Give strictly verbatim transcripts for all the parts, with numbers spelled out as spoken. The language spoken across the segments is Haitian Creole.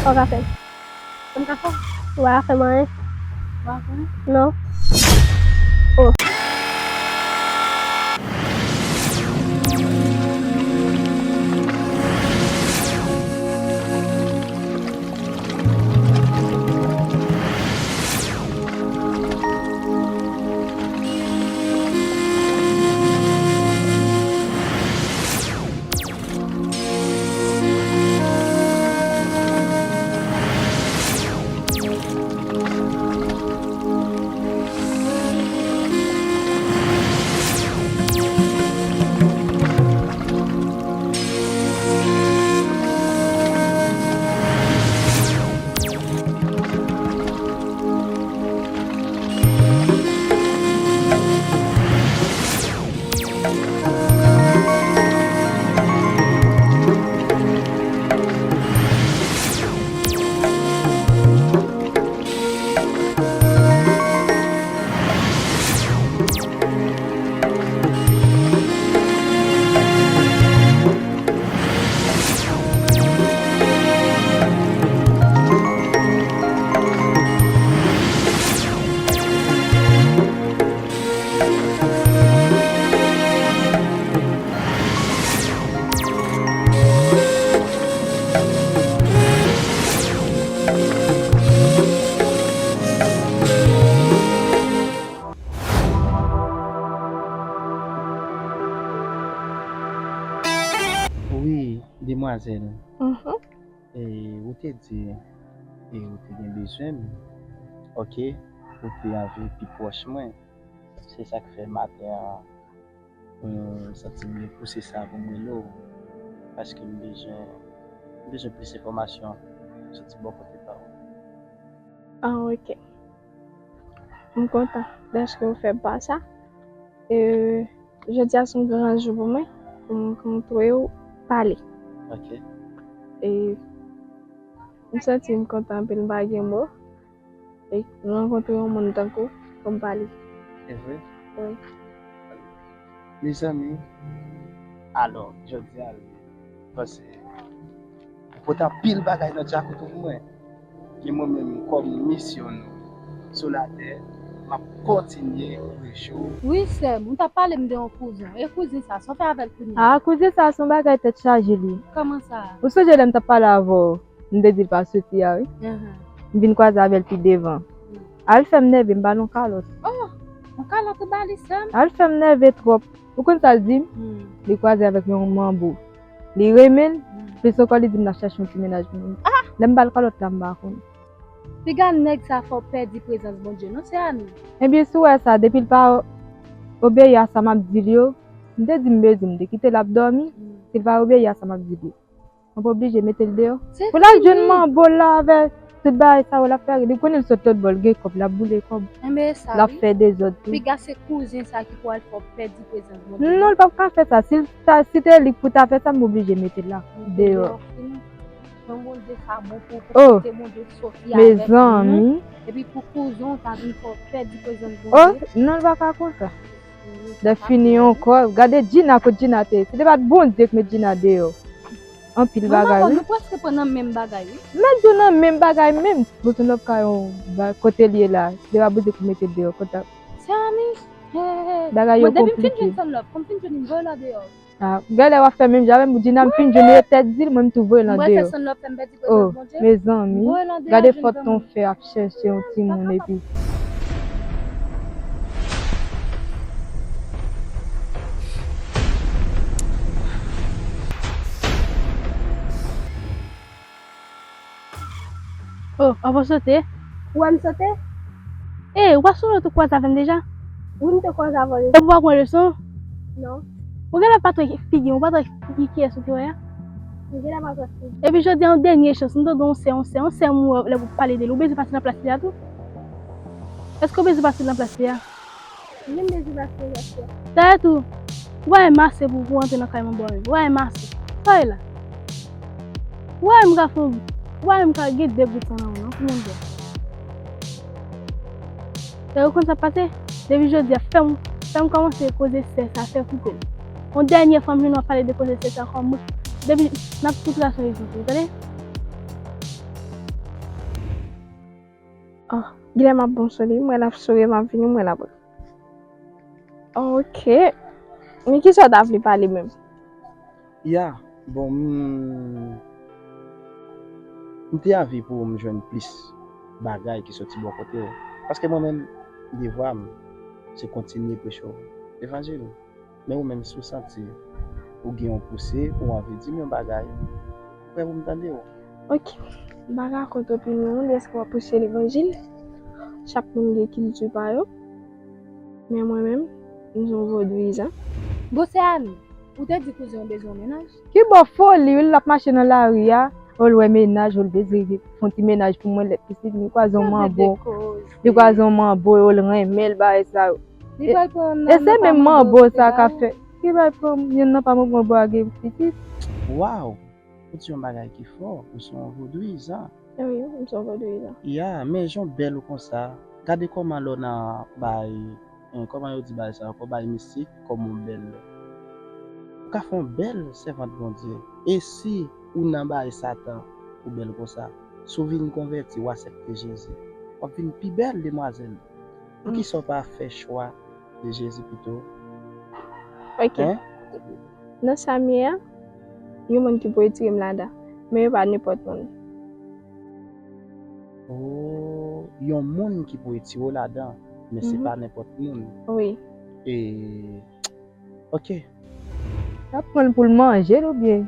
Sa w ka fè m? Sa m ka fè w? Ou pa ka fè m anyen. Ou pa ka fè m anyen? Non. Oh. Wi, demwazèl. Mhm. E ou te di e ou te gen bezwen m. Ok, ou te anvi pi pwòch mwen. Se sa k fè maten an, m santi m vle pouse sa pou m rele w. Paske m bezwen, m bezwen plis enfòmasyon soti bò kote pa w. Ah, ok. M kontan dèske ou fè m pa sa. E, jodi a se yon gran jou pou mwen, pou m, pou m twouve w pale. Ok. E, m santi m kontan anpil, m pa gen mo. E, m rankontre yon moun tankou pou m pale. Se vre? Wi. Mezanmi, alò, jodi a, m panse ou pote anpil bagay nan djakout pou mwen. Gen mwen menm kòm misyon nou sou latè, m ap kontinye ouvri je w. Wi, sè m, ou t ap pale m de yon kouzen. E kouzen sa, sa w fè avè l kounye a? Ah, kouzen sa, se yon bagay tèt chaje li. Kòman sa? Ou sonje lè m t ap pale avè w, m te di l pa soti a, wi. Ahan. M vin kwaze avè l pi devan. Wi. Al fè m nève, m ba l yon kalòt. Oh, yon kalòt ou ba li, sè m? Al fè m nève twòp. Ou konn sa l di m? Hmm. Li kwaze avèk yon manbo. Li renmen l, hmm, plis ankò li di m l ap chache yon ti mennaj pou mwen. Ah! Lè m ba l kalòt la, m pa konn. Piga nèg sa fè w pèdi prezans Bondye, non, sè Ani? Ebyen, si w wè sa, depi l pa obeyi a sa m ap di l yo, m te di m bezwen, m te kite l ap dòmi, hmm, si l pa obeyi a sa m ap di l yo. Mwen pa oblije mete l deyò. Pou l al jwenn manbo l la avè tout bagay sa yo l ap fè, li konnen l sot lòt bò, l gen kòb, l ap boule kòb. Enben, e sa, l ap fè dezòd tou. Piga se kouzen sa ki pou al fè w pèdi prezans Bondye. Non, l p ap ka fè sa. Si l ta, si te li k pou ta fè sa, m oblije mete l la, deyò. Jan Bondye sa bon pou, pou kite Bondye soti avèk nou. Epi pou kouzen w ta vin fè w pèdi prezans Bondye. Oh, non, l pa ka konsa. Lè fini ankò, gade Gina, kot Gina te ye. Si te pa t Bondye k met Gina deyò. Anpil bagay, wi. Nou prèske pran nan menm bagay, wi. M ap di w nan menm bagay menm. Bouton lòp ka yon ba-, kote l ye la. Si te pa Bondye k mete l deyò, kontan. Sè Ani, bagay yo konplike. Depi m fin jwenn Sandlove, kòm fin jwenn li, m voye l deyò. Ah, gade w ap fè menm jan avè m, ou di nan m fin jwenn yo tèt di l, mwen m tou voye l andeyò. Mwen fè Sandlove fè m pèdi prezans Bondye. Oh, mezanmi, gade fòt ton fè ap chèche yon timoun epi. Oh, anvan w sote. Ou wè m sote? Eh, ou pa sonje w te kwaze avè m deja? Wi, m te kwaze avè w deja. Epi ou pa pran leson? Non. Ou genlè pa twè figi m, ou pa twè figi kiyès ou te wè a? M genlè pa twè figi. Epi jodi a, yon dènye chans, m tande yon sè, yon sè, yon sè m wè lè w pale de li. Ou bezwen pase nan plas li a tou? Èske w bezwen pase nan plas li a? Wi, m bezwen pase nan plas li a. Dayè tou, ou pa wè m ase pou, pou antre nan kay manbo a menm. Ou pa wè m ase. Sa w ye la? Ou pa wè m ka fè yon, ou pa wè m ka gen de gout san nan men w non, pou moun bwè. Dayè, ou konn sa k pase? Depi jodi a, fè m, fè m kòmanse koze sè sa, fè koupe l. Yon dènye fwa m jwenn w ap pale de koze sè sa ankò, mwen, depi n ap tout rason egzanp, ou tande? Oh, Guilherme ap bon sou li, m wè l ap souri, m ap vini, m wè l ap ri. Ok. Men kisa w ta vle pale menm? Ya, bon, m, m te anvi pou m jwenn plis bagay ki soti bò kote w. Paske mwen menm, devwa m, se kontinye preche w levanjil. Men ou menm, si w santi ou gen yon pouse, ou anvi di m yon bagay, m prè pou m tande w. Ok. M pa ka kont opinyon w, deske w ap preche levanjil. Chak moun gen kilti pa yo. Men mwen menm, m se yon vodouyizan. Bon, sè Ani, ou te di kouzen w bezwen yon mennaj? Ki bò foli, wi, l ap mache nan lari a, o l wè mennaj, o l dezire fè yon ti mennaj pou mwen, lè pitit, li kwaze yon manbo. Li kwaze yon manbo, o l renmen l, bagay sa yo. Li pral pran nan, e se menm manbo sa ka fè. Li pral pran, youn nan pa manbo a gen pitit. Waw! Ou di yon bagay ki fò, ou se yon vodouyizan. Wi, m se yon vodouyizan. Ya, men jan w bèl ou konsa, gade kòman lè w nan bay, en, kòman yo di bay sa ankò, bay mistik, kòman w bèl. Ou ka fè yon bèl sèvant Bondye. E si ou nan bay Satan, ou bèl konsa, si w vin konvèti, w aksepte Jezi, w ap vin pi bèl, demwazèl. Poukisa w pa fè chwa de Jezi pito? Ok. Hein? Nan sa m ye a, yon moun ki pou retire m ladan. Men yo pa nenpòt moun. Oh, yon moun ki pou retire w ladan, men se pa nenpòt moun. Wi. E, ok. L ap pran l pou l manje l oubyen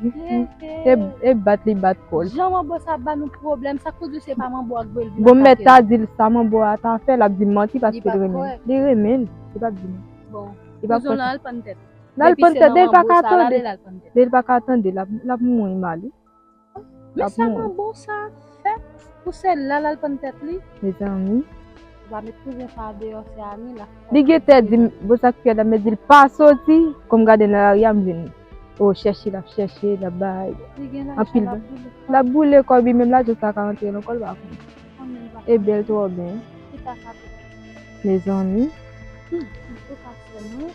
e, e bat li bat kò l. Jan manbo sa ap ba nou pwoblèm, sa k pou di w se pa manbo a k voye l vin atake nou? Bon, m mèt ta di l sa manbo a ta fè, l ap di m manti paske l renmen l. Li renmen l, li p ap di m. Bon, li p ap koute. L al pann tèt. L al pann tèt, depi l pa ka tande. Depi l pa ka tande, l ap, l ap mouri mal, wi. Men sa manbo sa fè pou se la l al pann tèt li. Mezanmi. Ou pa met kouzen sa deyò, se Ani la. Li gentan di m, bon, sa k fè la, men di l pa soti, kòm gade nan lari a, m vin. O, chèche, l ap chèche, l ap bay. Li gen lajan, anpil, l ap boule. L ap boule kò li, menm lajan sa ka rantre nan kò l, pa konn. E bèl twò byen. Mezanmi. Hmm, m tou ka fè mwen.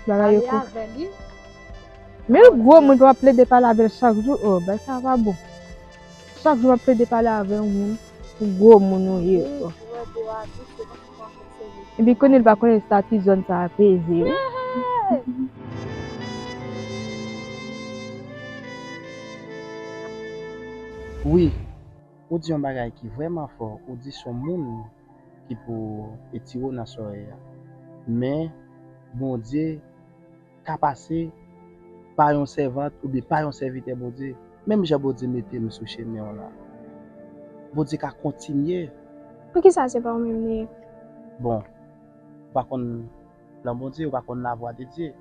Bagay yo konplike. Men yon gwo moun pou w ap plede pale avè l chak jou, oh, bagay sa pa bon. Chak jou w ap plede pale avè yon moun, yon gwo moun ou ye. Epi konnen l pa konnen sa ti zòn sa a peze, wi. Wi, ou di yon bagay ki vrèman fò, ou di se yon moun ki pou etire w nan sòrèy a. Men, Bondye ka pase pa yon sèvant oubyen pa yon sèvitè Bondye. Menm jan Bondye mete m sou chemen w la, Bondye ka kontinye. Poukisa se pa ou menm li ye? Bon, ou pa konn plan Bondye, ou pa konn lavwa de Dye.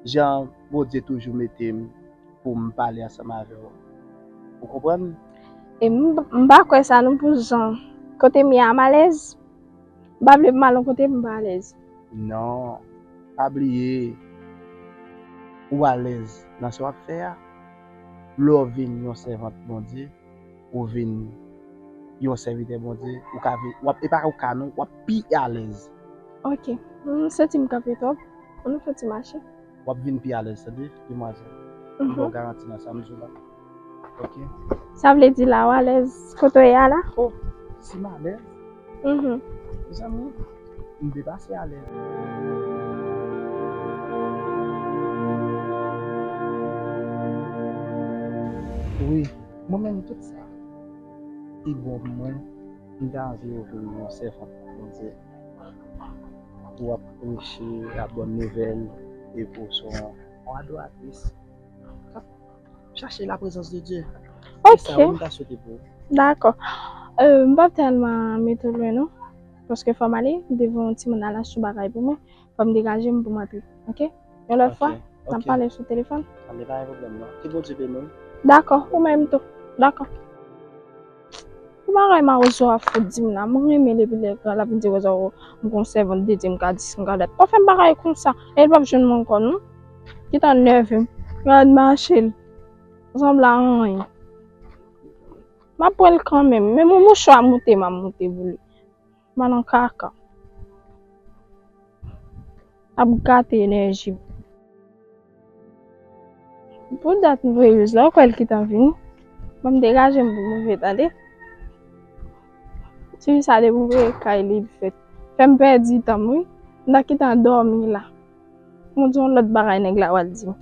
Jan Bondye toujou mete m pou m pale ansanm avè w. Ou konprann? E m, m pa kwè sa non pou jan kote m ye a m alèz. M pa vle m al yon kote pou m pa alèz. Non, pa bliye, ou alèz nan sa w ap fè a. Lè w vin yon sèvant Bondye, ou vin yon sèvitè Bondye, ou ka vin, w ap, e pa ou ka non, w ap pi alèz. Ok, m santi m kanpe twòp. Ann nou fè ti mache. W ap vin pi alèz, tande, demwazèl. M ba w garanti nan sa m di w la. Ok. Sa vle di la, w alèz kote w ye a la? Oh, si m alèz? Mhm. Mezanmi, m depase alèz. Wi, mwen menm tout sa ki bon pou mwen, m ta anvi yo vin yon sèvant Bondye. Pou w ap preche la bòn nouvèl, epi w se yon, yon adoratris k ap chache laprezans de Dye. Ok. E sa wi m ta swete pou ou. Dakò. Euh, m p ap tèlman mete w lwen non. Paske fò m ale, m te voye yon timoun al achte yon bagay pou mwen. Fò m degaje m pou m antre. Ok? Yon lòt fwa, n ap pale sou telefòn. Anben, pa gen pwoblèm non. Ke Bondye beni w. Dakò, ou menm tou. Dakò. Ki bagay mawozo a fout di m la, m renmen depi lè l ap vin di Rosa, o, m gon sèvant de Dye, m ka di, m ka dat. Pa fè m bagay konsa, e l p ap jwenn mwen ankò non. Gentan nève m. Gad mache l. Sanble a anyen. M ap pran l kanmenm. Menm yon mouchwa moute, m ap moute pou li. M al nan kaka. Ap gate enèji m. Pou dat m voye Yous la, ou kwè l gentan vini? Ban m degaje m pou m rive, tande. Ti fi sa depi m veye kay li, li fè, fè m pèdi tan m, wi. M ta kite an dòmi la. M di yon lòt bagay nèg la pral di m.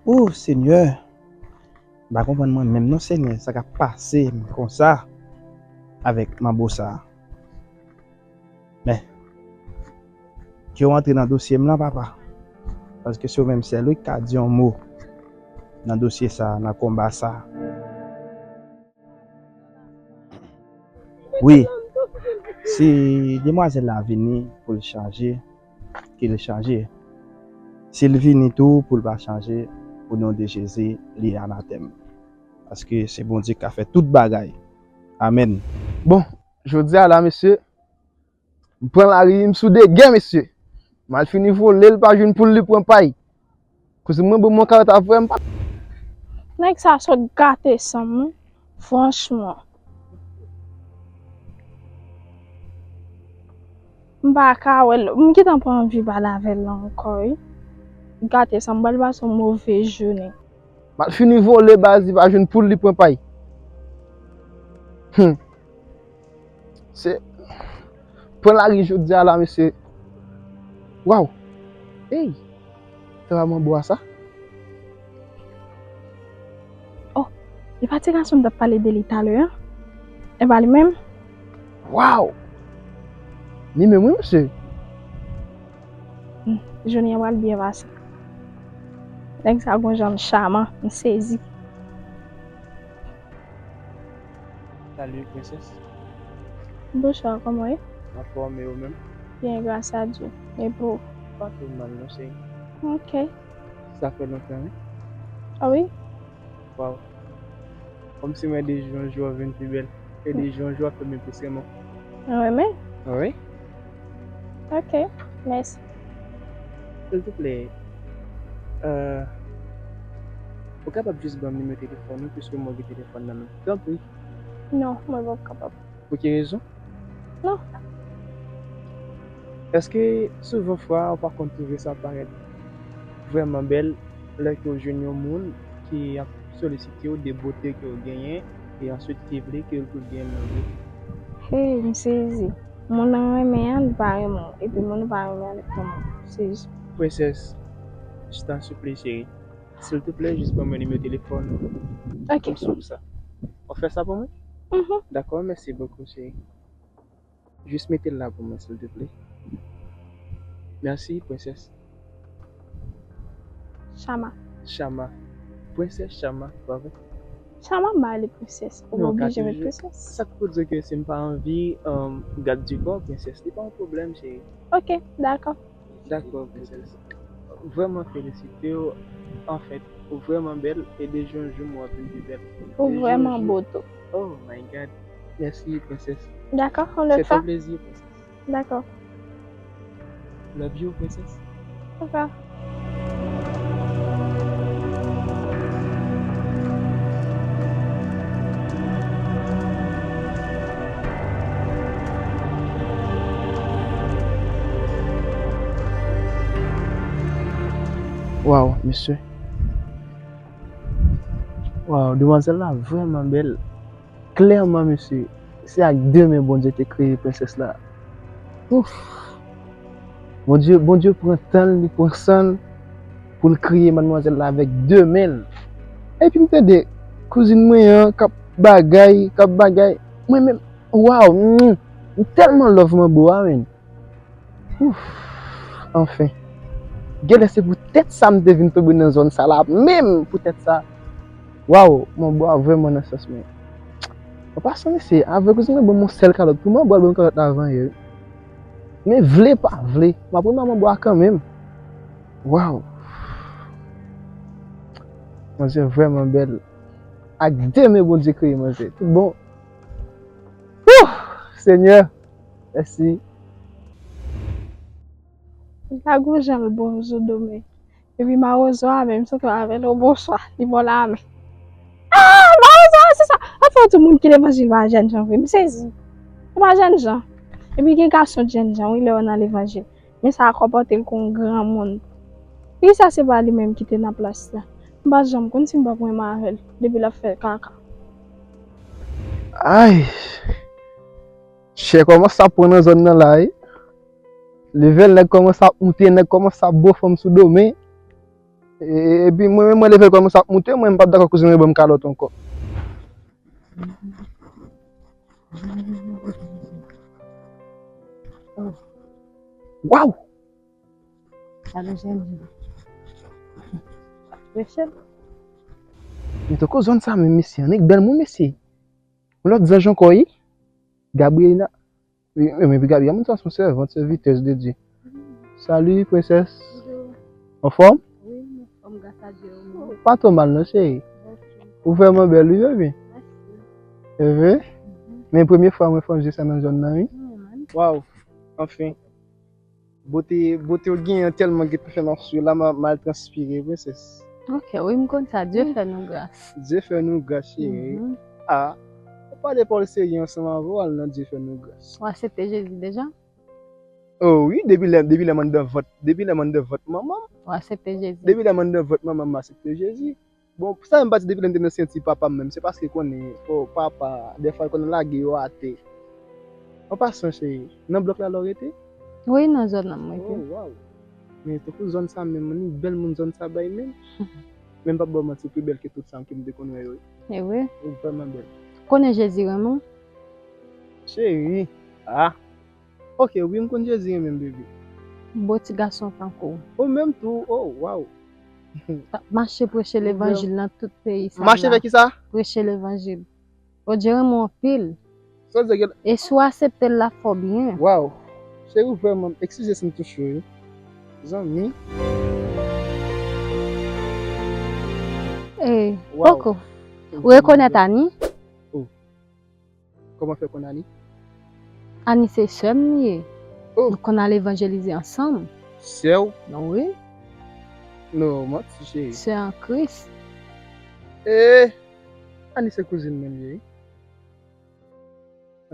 O Senyè, m pa konprann mwen menm non Senyè, sa k ap pase m konsa avèk manbo sa. Men, ke w antre nan dosye m lan, papa. Paske se w menm sèl, wi, ki ka di yon mo nan dosye sa, nan konba sa. Wi, si demwazèl la vini pou l chanje, ke l chanje. Si l vini tou pou l pa chanje, o non de Jezi, li anatèm. Paske se Bondye ki ka fè tout bagay. Amèn. Bon, jodi a la, mesye, m pran lari, m sou degè, mesye. M al fini vole l, pa jwenn poul li pran pay. Kouzin mwen, bon, mwen kawòt a vrè, m pa. Nèg sa sot gate san m, wi. Franchman. M pa ka wè l. M gentan pa anvi pale avè l ankò, wi. Gate san m, m pral pase yon move jounen. M al fini vole baz, li pa jwenn poul li pran pay. Hum. Se pran lari jodi a la, mesye. Waw. Ey. Travay manbo a sa. Oh, e pa ti gason m t ap pale de li talè a? E pa li menm? Waw. Li menm wi, mesye. Hmm, jounen an pral byen pase. Nèg sa gon jan l chaman, m sezi. Salut, princesse. Bonsoir, kòman w ye? Anfòm, e ou menm? Byen, gras a Dye. E pou ou? Pa twò mal non, cheri. Ok. Sa fè lontan, wi. Ah wi? Waw. Kòmsi mwen de jou an jou ap vin pi bèl. E de jou an jou ap fè m enpresyonan. Ou renmen? Wi. Ok, mèsi. Silvouplè, euh, ou kapab jis ban m nimewo telefòn ou, piske mwen gen telefòn nan men m. Tanpri. Non, mwen p ap kapab. Pou ki rezon? Non. Èske souvan fwa ou pa konn twouve sa parèt vrèman bèl lè ke w jwenn yon moun ki ap solisite w de bote ke w genyen e answit ki vle ke l tou genyen l nan vi w? Hey, m sezi. Moun nan renmen an, li pa renmen w. Epi moun ou pa renmen an, li renmen w. M sezi. Princess, je t'en supplie, chérie. Silvouplè, jis ban mwen nimewo telefòn ou. Ok. Pou m swiv sa. W ap fè sa pou mwen? Mhm. Dakò, mèsi bokou, cheri. Jis mete l la pou mwen, silvouplè. Mèsi, princesse. Chama. Chama. Princesse Chama, pa vre? Chama, m ba li princesse. Ou oblije met princesse. Sa k pou di w ke si m pa anvi, um, garde du corps, princesse, li pa yon pwoblèm, cheri. Ok, dakò. Dakò, princesse. Vrèman felisite w. Anfèt, ou vrèman bèl e de jou an jou m wè w ap vin pi bèl. Ou vrèman bo tou. Oh my God. Mèsi, princesse. Dakò, yon lòt fwa. Se yon plezi, princesse. Dakò. Love you, princesse. Dakò. Waw, mesye. Waw, demwazèl la vrèman bèl. Klèman, mesye, se ak de men Bondye te kreye prensès la. Ouf! Bondye, Bondye pran tan l, li pran san l pou l kreye madmwazèl la avèk de men l. Epi m tande kouzin mwen an k ap bagay, k ap bagay. Mwen menm, waw, mm, m tèlman love manbo a, menn. Ouf, anfen. Genlè se poutèt sa m te vin tonbe nan zòn sa la, menm poutèt sa. Waw, manbo a vrèman nan sans mwen. An pasan, mesye, avè kouzin mwen ban m yon sèl kalòt pou manbo a, l ban m kalòt la avan yè, wi. Men vle pa vle, m ap renmen manbo a kanmenm. Waw. Manzè vrèman bèl. Ak de men Bondye kreye manzè. Tout bon. Wouh! Senyè, mèsi. Li pa gon jan l bon zo do men. Epi mawozo a menm, m santi m avè l, o bonswa, li ba w lame. Ah, mawozo a, se sa. Anfen, tout moun ki levanjil pa jènjan vre, m sezi. Se pa jènjan. Epi gen gason jènjan, wi, lè yo nan levanjil. Men sa a konpòte l kon granmoun. Poukisa se pa li menm ki te nan plas la? M pa janm konn si m p ap renmen avè l, depi l ap fè kaka. Ay! Chè kòmanse ap pran nan zòn nan la, wi. Level nèg kòmanse ap moute, nèg kòmanse ap bo fanm sou do, men, e, epi mwen menm, mwen level kòmanse ap moute, mwen m p ap dakò kouzen mwen ban m kalòt ankò. Waw! Gade jèn jan. Rachel. Men tankou zòn sa menm, mesye, annik bèl moun, mesye. Yon lòt zanj ankò, wi. Gabriela. Wi, wi, men Gabriela, moun sa se yon sèvant, servitèz de Dye. Salut, princesse. Bonjour. Anfòm? Wi, m anfòm, gras a Dye, ou menm? Pa twò mal, non, cheri. Ok. Ou vrèman bèl, wi, baby. Mèsi. E vre? Mhm. Men premye fwa mwen fè yon je sa nan zòn nan, wi. Wi, man. Waw, anfen. Bote, bote w genyen an tèlman gentan fè m ap swe la, m a, m al transpire, princesse. Ok, wi, m konn sa. Dye fè nou gras. Dye fè nou gras, cheri. Mhm. Ah, ou pale pawòl serye ansanm avè w, al nan Dye fè nou gras. Ou aksepte Jezi deja? Oh wi, depi lè, depi lè m anndan vant, depi lè m anndan vant manman m. Ou aksepte Jezi? Depi lè m anndan vant manman m, m aksepte Jezi. Bon, sa menm pati depi lè m te nan senti papa m menm, se paske konnen, o, papa, dèfwa l konn lage yo atè. An pasan, cheri, nan blòk la lè w rete? Wi, nan zòn nan m rete. Oh, waw. Men tankou zòn sa menm, ni bèl moun zòn sa bay menm. Men m p ap ba w manti, ou pi bèl ke tout sa ke m te konn wè yo, wi. E vre? Ou vrèman bèl. Konnen Jezi renmen w? Cheri, ah. Ok, wi, m konn Jezi renmen m, bebe. Bo ti gason tankou w. Ou menm tou, oh, waw. T ap mache preche levanjil nan tout peyi sa la. Mache fè kisa? Preche levanjil. Bondye renmen w anpil. Sa vle di ke... E si w aksepte l, l ap fè w byen. Waw. Cheri, ou vrèman, eskize si m touche w, wi. Zanmi. Eh, waw. Poko. Ou rekonèt Ani? Oh. Kòman fè konn Ani? Ani se sè m li ye. Oh. Nou konn al evanjelize ansanm. Sè w? Non, wi. Non, manti, cheri. Sè an Kris. Eh, Ani se kouzin mwen li ye, wi.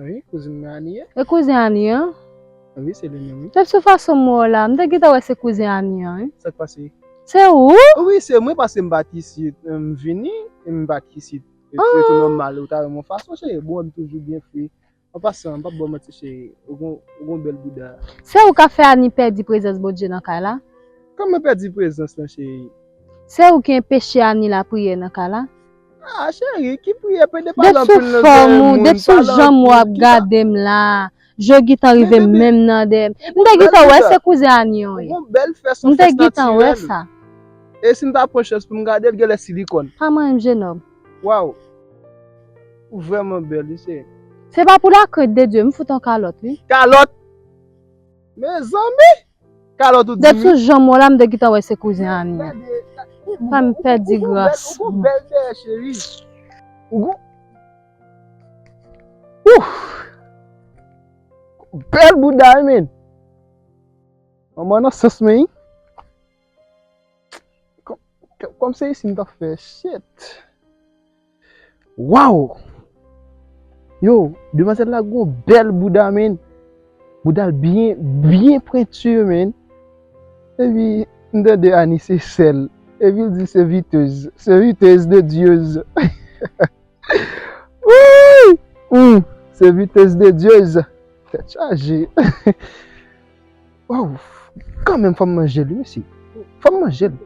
Wi, kouzin mwen Ani ye. E kouzen Ani an? Wi, se li menm, wi. Depi sou fason m wè w la, m te gentan wè se kouzen Ani an, wi. Sa k pase? Se ou? Wi, se mwen, paske m pa t isit, m vini, m pa t isit. E, ah, se tou nòmal, ou ta wè m yon fason, cheri. Bon, m toujou byen fre. An pasan, m p ap ba w manti, cheri. Ou gon, ou gon bèl bouda. Se ou k ap fè Ani pèdi prezans Bondye nan kay la? Kòman pèdi prezans lan, cheri? Se ou ki anpeche Ani lapriyè nan kay la? Ah, cheri, ki priyè? Pede pale anpil nan zòrèy moun. Depi sou fòm ou, depi sou janm ou ap gade m la, je w gentan rive menm nan dèyè m. M te gentan wè se kouzen Ani an ye. Ou gon bèl fès, yon fès natirèl. M te gentan wè sa. E si m ta pran chans pou m gade l, genlè silikòn. Pa manyen m, jenòm. Waw. Ou vrèman bèl, wi, cheri. Se pa pou lakrent de Dye, m fout on kalòt, wi. Kalòt? Mezanmi! Kalòt ou di wi. Depi sou janm ou la, m te gentan wè se kouzen Ani an. Fè m pèdi gras. Ou gon bèl, ou gon bèl dèyè, cheri. Ou gon... Ouf! Bèl bouda, wi, men. Manman nan sans mwen, wi. Kòm, kòm se isi m t ap fè, shit. Waw! Yo, demwazèl la gon bèl bouda, men. Bouda l byen, byen pwenti, men. Epi, m tande Ani se sè l. Epi l di serviteuse, serviteuse de Dieuse. Wi! Hmm, serviteuse de Dieuse. Tèt chaje. Waw, kanmenm fò m manje l, wi, mesye. Fò m manje l.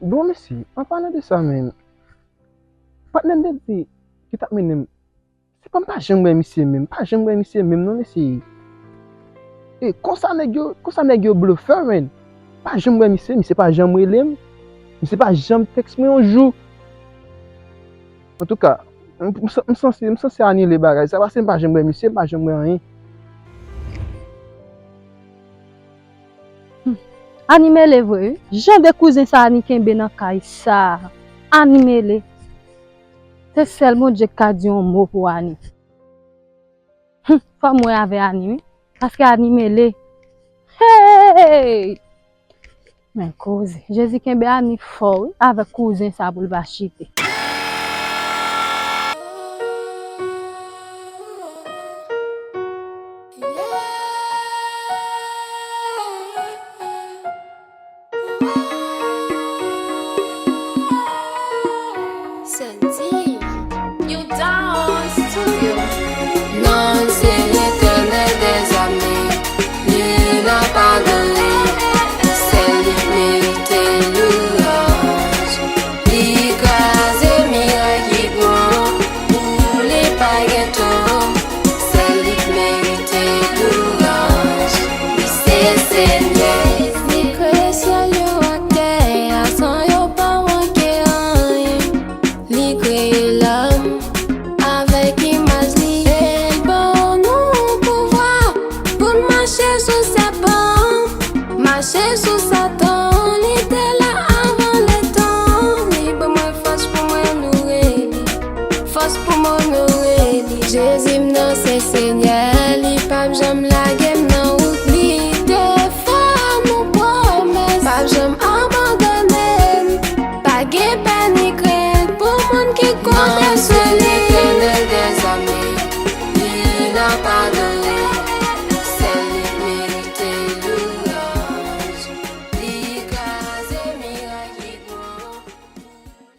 Bon, mesye, an palan de sa menm, patnè m te di ki t ap mennen m, se pa m pa janm wè misye menm, pa janm wè misye menm non, mesye. E konsa nèg yo, konsa nèg yo blofè, menn. Pa janm wè misye, misye pa janm rele m, misye pa janm tèks mwen yon jou. Antouka, m, m, m sanse, m sanse anile bagay sa, paske m pa janm wè misye, m pa janm wè anyen. Hmm. Ani mele vre, wi. Jan de kouzen sa Ani kenbe nan kay sa. Ani mele. Se sèl Bondye k ka di yon mo pou Ani. Hmm, fò m wè avè Ani, wi. Paske Ani mele. Hey! Men koze. Jezi kenbe Ani fò, wi, avèk kouzen sa pou l pa chite. Sandy, you down studio. Lòm avèk imaj li, e l ban nou pouvwa pou n mache sou sèpan, mache sou Satan. Li te la avan letan. Li ban mwen fòs pou mwen loure li, fòs pou m onore li. Jezi m nan se Senyè, li p ap janm lage m